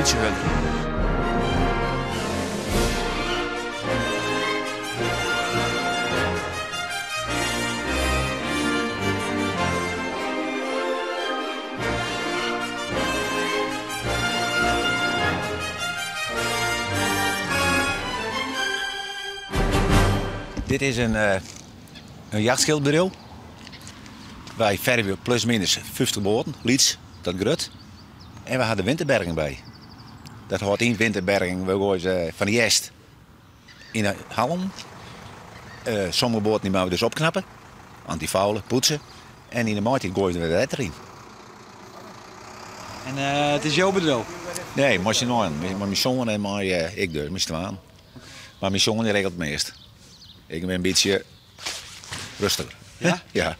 bytsje hurder. Dit is in, eh, in jachtskilderbedriuw. Wy fervje plus minus 50 boaten, lyts tot grut. En we ha de winterberging by. Dat hâldt yn winterberging, we goaie se fan de hjerst yn de hallen. Eh, sommige boaten die moatte we dus opknappe, antifoulen, poetse. En yn de maitiid goaie we der wetter yn. En eh, it is jo bedriuw? Nee, mei syn allen. Mei myn soan en mei eh, ik dus, mei syn twaen. Mar myn soan dy regelt it meast. Ik bin in bytsje rêstiger. Ja? Ja.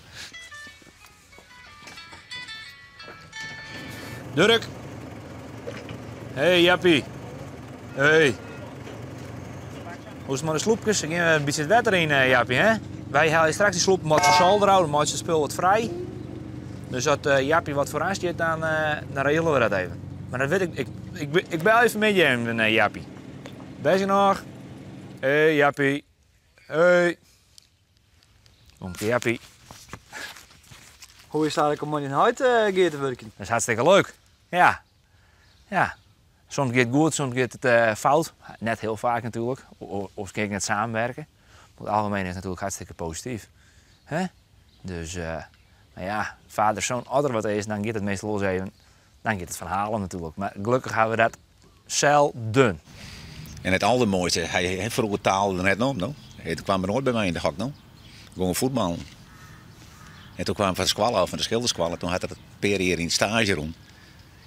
Durk. Hey Jappie. Hey. Hoe is it mei de sloepkes? Dan gean we in bytsje it wetter yn, eh, Jappie, hè? Wy helje straks dy sloepen wat fan solder ôf, dan meitsje it spul wat frij. Dus as eh, Jappie wat foaran stiet, dan, eh, dan regelen we dat even. Mar dat wit ik, ik, ik, ik belje fanmiddei even, eh, Jappie. Bêst genôch. Hey Jappie. Hey. Omke Jappie. Hoe is it eigentlik om mei dyn heit eh, gear te wurkjen? Dat is hartstikke leuk. Ja. Ja. Soms giet it goed, soms giet it eh, fout. Net hiel faak natuerlik. Oars kin ik net samenwerken. Maar it algemeen is it natuerlik hartstikke posityf. Hè? Dus, eh, mar ja, vader-zoon, as der wat is, dan giet it meastal wolris even. Dan giet it fan halen natuerlik. Mar gelokkich hawwe we dat zelden. En it aldermoaiste, hy froeger taalde er net om, no. Hy kwam der noait by my yn de hok, no. Gewoan fuotballen. En toen kwam hy fan de skoalle ôf, fan de skilderskoalle. Toen hat er in pear jier yn staazje rûn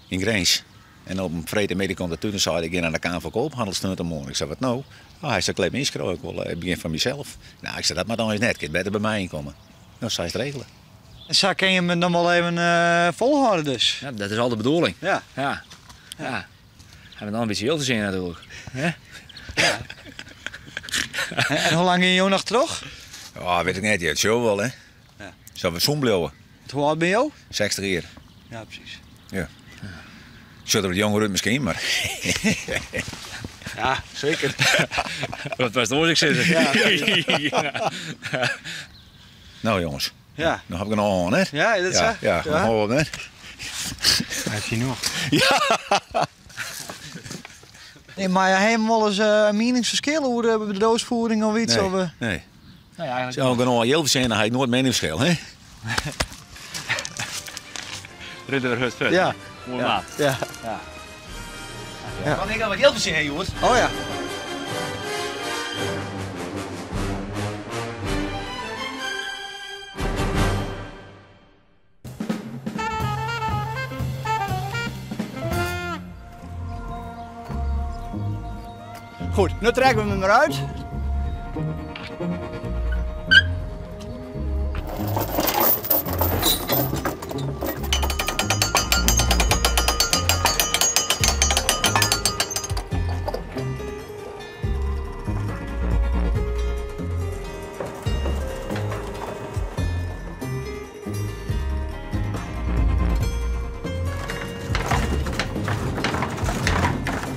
yn Grins. En op in freedtemiddei komt er thús en sei, ik gean nei de Kamer van Koophandel sneontemoarn. Ik sei, wat no? Oh, hy sei, ik lit my ynskriuwe, ik wol, ik begjin foar mysels. Nou, ik sei, dat moat eins net, kinst better by my ynkomme. No, sa is it regele. En sa kin je him dan wol even eh, folhâlde dus. Ja, dat is al de bedoeling. Ja. Ja. Ja. Hawwe we dan in bytsje jild te sjen natuerlik. Hè? Ja. En hoe lang gean jo noch troch? Ja, wit ik net, it sil wol, hè. Ja. Sil we sûn bliuwe. Hoe âld binne jo? 60 jier. Ja, presys. Ja. Sjocht der wat jonger út miskien, mar. Ja, seker. Wat was het oars ik sizze? Ja. Ja. No jonges. Ja. No ha ik genôch hân, hè? Ja, is dat Ja, sa? ja, Ja. hou op, hè? Heb je nog? Nee, mar ha jim wolris eh, in mieningsferskil oer de bedriuwsfiering of iets? Nee, Of, eh? nee. Nee, eigentlik As ik genôch jild fertsjinje, dan ha ik noait mieningsferskil, hè? Rint er hurd fuort. Ja. Moai maat. Ja. Ja. Ja. Want ik ha wat jild fertsjinje, hjoed. Oh ja. Goed, nu trekken we hem eruit.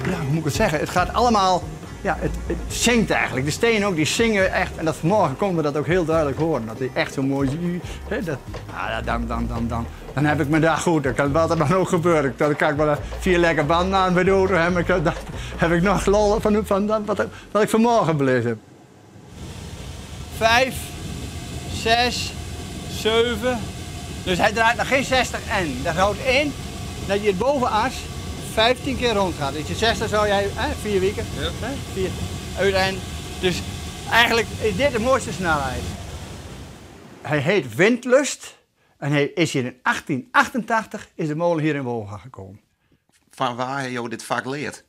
Ja, hoe moet ik het zeggen? Het gaat allemaal, ja, het, het zingt eigenlijk. De stenen ook, die zingen echt. En dat vanmorgen konden we dat ook heel duidelijk horen. Dat die echt zo mooi, hè, dat, ah, dan, dan, dan, dan, dan heb ik mijn dag goed. Dan kan wat er dan ook gebeuren. Dan kan ik wel vier lekke banden aan bij de auto hebben. Dan heb ik nog lol van, van dat, wat, wat ik vanmorgen beleefd heb. 5, 6, 7. Dus hij draait nog geen 60 N. Dat houdt in dat je het bovenas 15 keer rond gaat. Dus je 60 zou jij, hè, 4 weken, Ja. hè, 4 uiteind. Dus eigenlijk is dit de mooiste snelheid. Hij heet Windlust en hij is hier in 1888 is de molen hier in Wolvega gekomen. Fan wa ha jo dit fak leard?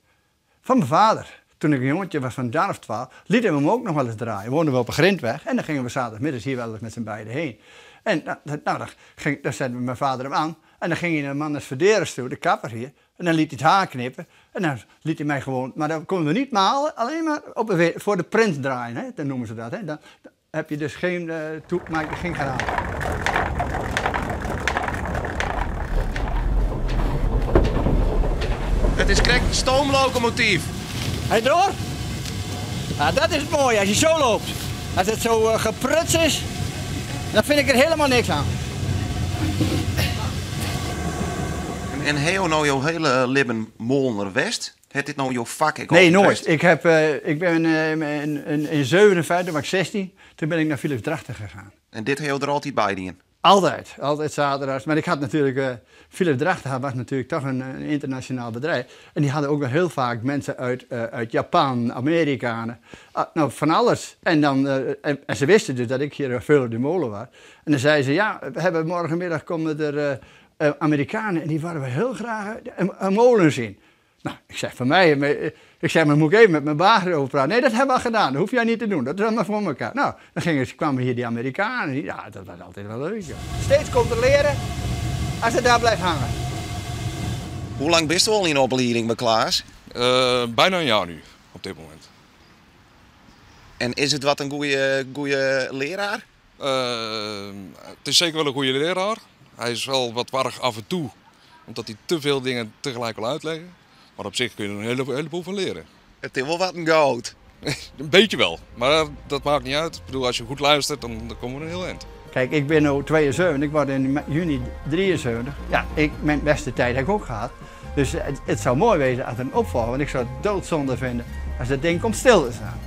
Van mijn vader. Toen ik een jongetje was van een jaar of 12, liet hij hem ook nog wel eens draaien. Woonden we op een grindweg en dan gingen we zaterdagmiddags hier wel eens met z'n beiden heen. En nou, dat, nou, dan ging, dan zette mijn vader hem aan en dan ging hij naar Mannes Verderes toe, de kapper hier. En dan liet hij het haar knippen en dan liet hij mij gewoon... Maar dan konden we niet malen, alleen maar op de, voor de print draaien, hè, dan noemen ze dat. Hè. Dan, dan heb je dus geen, uh, toe, maak je geen graan. It It is krekt in stoomlokomotyf. Hij door? Ah, dat is het mooie, als je zo loopt. Als het zo uh, gepruts is, dan vind ik er helemaal niks aan. En, en ha no jo hiele libben moolner west? Hat dit no jo fak ek Nee, nooit. Ik, heb, uh, ik ben uh, in, in, in 57, was ik 16, toen ben ik naar Philips Drachten gegaan. En dit ha jo der altyd by dien? Altijd, altijd zaterdags. Maar ik had natuurlijk, Philips Drachten was natuurlijk toch een internationaal bedrijf. En die hadden ook wel heel vaak mensen uit Japan, Amerikanen, nou van alles. En, dan, en, ze wisten dus dat ik hier veel op de molen was. En dan zeiden ze, ja, we hebben morgenmiddag komen er Amerikanen en die willen we heel graag een molen zien. Nou, ik zeg van mij, ik zeg, maar moet ik even met mijn baas erover praten? Nee, dat hebben we al gedaan, dat hoef jij niet te doen, dat is allemaal voor elkaar. Nou, dan kwamen hier die Amerikanen, ja, dat was altijd wel leuk. Ja. Steeds controleren als het daar blijft hangen. Hoe lang bist du al yn oplieding by Klaas? Bijna een jaar nu, op dit moment. En is it wat in goede leraar? Het is zeker wel een goede leraar. Hij is wel wat warrig af en toe, omdat hij te veel dingen tegelijk wil uitleggen. Maar op zich kun je er een heleboel van leren. It is wol wat in goat. Een beetje wel, maar dat maakt niet uit. Ik bedoel, als je goed luistert, dan komen we een heel eind. Kijk, ik ben nu 72, ik word in juni 73. Ja, mijn beste tijd heb ik ook gehad. Dus het zou mooi wezen als er een opvolger, want ik zou het doodzonde vinden als dat ding komt stil te staan.